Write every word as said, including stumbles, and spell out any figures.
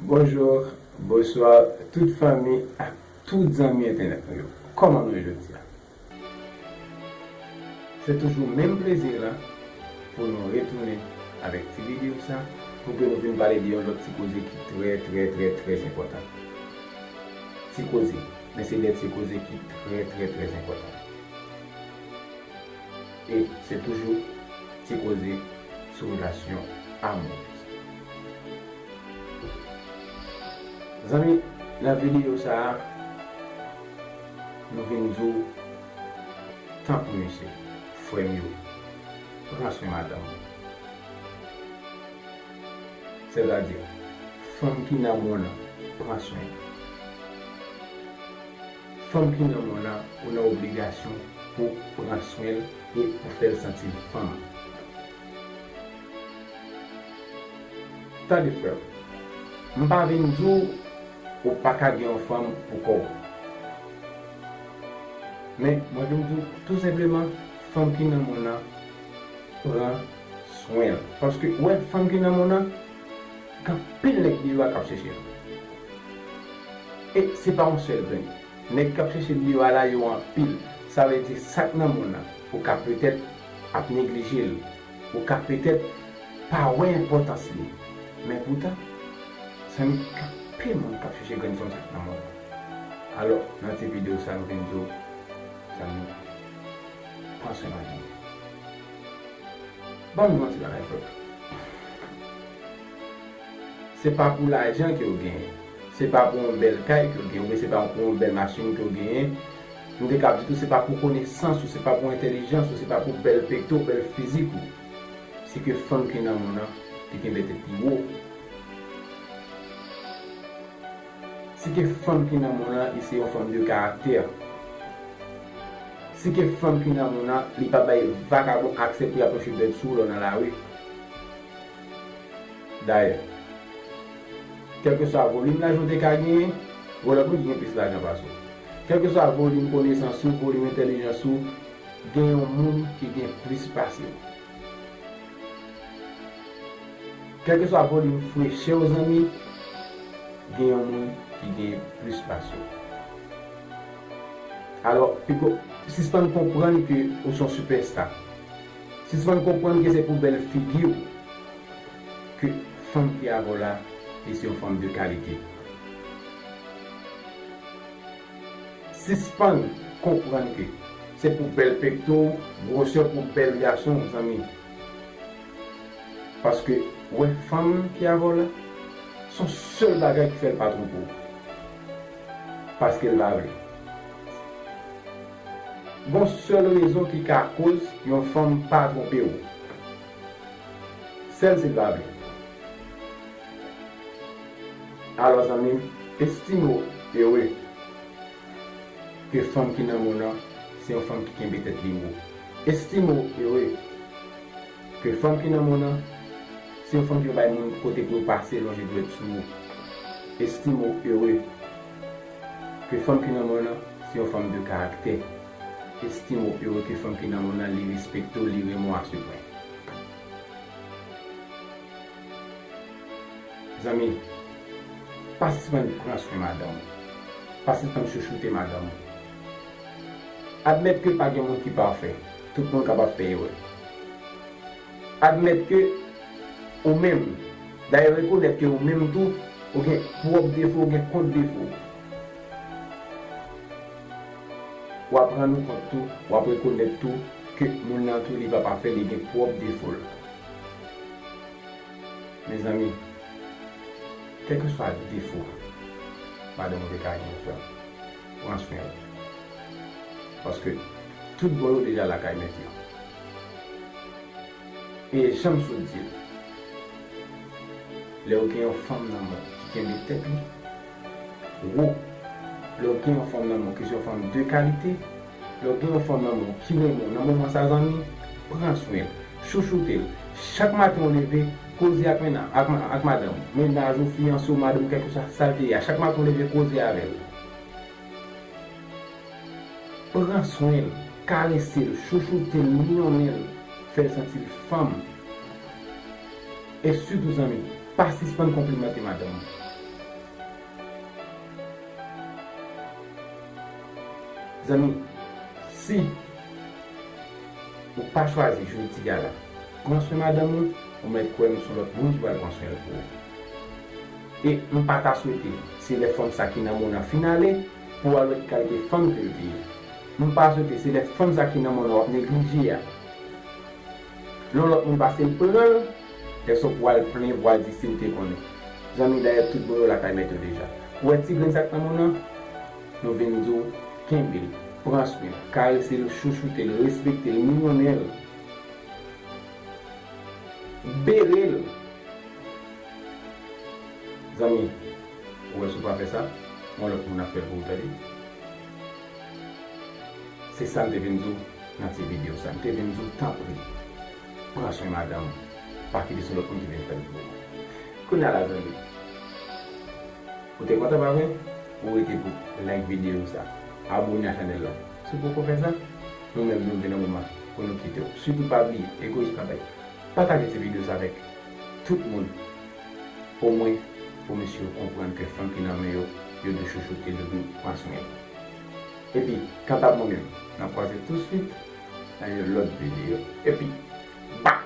Bonjou, bonswa, tout fanmi ak tout zanmi entènèt nou yo. Kòman nou ye jodi a? Se toujou menm plezi la pou nou retounen avèk ti videyo sa, pou ke nou vin pale de yon lòt ti koze ki trè, trè, trè, trè enpòtan. Ti koze, men se de ti koze ki trè, trè, trè enpòtan. E se toujou ti koze sou relasyon amou. Zanmi, nan videyo sa a, nou vin di w, tanpri mesye, frè m yo, pran swen madanm ou. Sètadi, fanm ki nan mond lan, pran swen l. Fanm ki nan mond lan, ou nan obligasyon pou pran swen l e pou fè l santi l fanm. Tande, frè m, m pa vin di w ou pa ka gen yon fanm pou kò w. Men, mwen vin di w tou senpleman, fanm ki nan mond lan, pran swen l. Paske, ou wè, fanm ki nan mond lan, gen anpil nèg deyò a k ap chèche l. E se pa yon sèl grenn. Nèg k ap chèche l deyò a la, yo anpil. Sa vle di, sa k nan mond lan, ou ka petèt ap neglije l. Ou ka petèt pa wè enpòtans li. Men poutan, zanmi, gen anpil moun k ap chèche grenn fanm sa k nan mond lan. Alò, nan ti videyo sa, nou vin di w, zanmi, pran swen madanm ou. Ban m di w yon ti bagay, frè. Se pa pou lajan ke w genyen. Se pa pou yon bèl kay ke w genyen, oubyen se pa pou yon bèl machin ke w genyen. M te ka di tou, se pa pou konesans ou, se pa pou entèlijans ou, se pa pou bèl pekto, bèl fizik ou. Se ke fanm ki nan mond lan, li kenbe tèt li wo. Si ke fanm ki nan mond lan, li se yon fanm de karaktè. Si ke fanm ki nan mond lan, li pa bay vakabon aksè pou y ap pwoche dwèt sou w lè w nan lari. Dayè, kèlkeswa volim lajan w te ka genyen, gen lòt moun ki gen plis lajan pase w. Kèlkeswa volim konesans ou, volim entèlijans ou, gen yon moun ki gen plis pase w. Kèlkeswa volim frechè w, zanmi, gen yon moun ki gen plis pase w. Alò, piko, sispann konprann ke ou se yon sipèsta. Sispann konprann ke se pou bèl figi w ke fanm ki avè w la, li se yon fanm de kalite. Sispann konprann ke se pou bèl pekto w, gwosè pou bèl gason w, zanmi. Paske, ou wè, fanm ki avè w la, se yon sèl bagay ki fè l pa twonpe w. Paske l pa vle. Gon sèl rezon ki ka koz yon fanm pa twonpe w. Sèl si l pa vle. Alò, zanmi m, estime w ere ke fanm ki nan mond lan se yon fanm ki kenbe tèt li wo. Estime w ere ke fanm ki nan mond lan se yon fanm ki pa bay moun kote pou yo pase lonje dwèt sou ou. Estime w ere ke fanm ki nan mond lan se yon fanm de karaktè. Estime w ere ke fanm ki nan mond lan, li respekte w, li renmen w a ce point. Zanmi, pa sispann pran swen madanm ou. Pa sispann chouchoute madanm ou. Admèt ke pa gen moun ki pafè. Tout moun kapab fè erè. Admèt ke ou menm, dayè rekonèt ke ou menm tou, ou gen pwòp defo, ou gen kont defo. W ap rann ou kont tou, w ap rekonèt tou ke moun nan tou li pa pafè, li gen pwòp defo l. Mezanmi, kèlkeswa defo madanm ou te ka gen, frè m, pran swen l. Paske tout bon yo deja lakay mèt yo. E jan m sot di l, lè w gen yon fanm nan men w ki kenbe tèt li wo, lè w gen yon fanm nan men w ki se yon fanm de kalite, lè w gen yon fanm nan men w ki renmen w nan moman sa, zanmi, pran swen l, chouchoute l. Chak maten w leve, koze ak mennaj, ak, ak madanm ou, mennaj ou, fiyanse w, madanm ou, kèlkeswa sa l te ye a. Chak maten w leve, koze avè l. Pran swen l, karese l, chouchoute l, miyonnen l, fè l santi l fanm. E sitou, zanmi, pa sispann konplimante madanm ou. Zanmi, si ou pa chwazi jwe ti gala, pran swen madanm ou, ou mèt kwè m se yon lòt moun ki pral pran swen l pou ou. E m pa ta swete se lè fanm sa ki nan mona fin ale pou w al wè ki kalite fanm ke l te ye. M pa swete se lè fanm sa ki nan mona w ap neglije a, lè yon lòt moun pase l pran l, èske w pral plenyen pou w al di si w te konnen? Zanmi, dayè tout bon yo lakay mèt yo deja. Ou wè ti grenn sa k nan mona? Nou vin di w kenbe l, pran swen l, karese l, chouchoute l, respekte l, miwonnen l, bere l. Zanmi, ou wè si w pa fè sa, yon lòt moun ap fè l pou ou, tande. Se sa m te vin di w nan ti videyo sa. M te vin di w, tanpri, pran swen madanm ou. Pa kite se lòt moun ki vin fè l pou ou. Kounye a la, zanmi, ou te kontan, pa vre? Ou rete pou like videyo sa, abone a chanèl la. Si w poko fè sa, nou menm nou rive nan moman pou nou kite w. Sitou pa bliye, egoyis pa bay. Pataje ti videyo sa avèk tout moun. Omwen pou mesye yo konprann ke fanm ki nan men yo, yo dwe chouchoute l, yo dwe pran swen l. Epi, kanta mwen menm, n ap kwaze touswit nan yon lòt videyo. Epi, ba!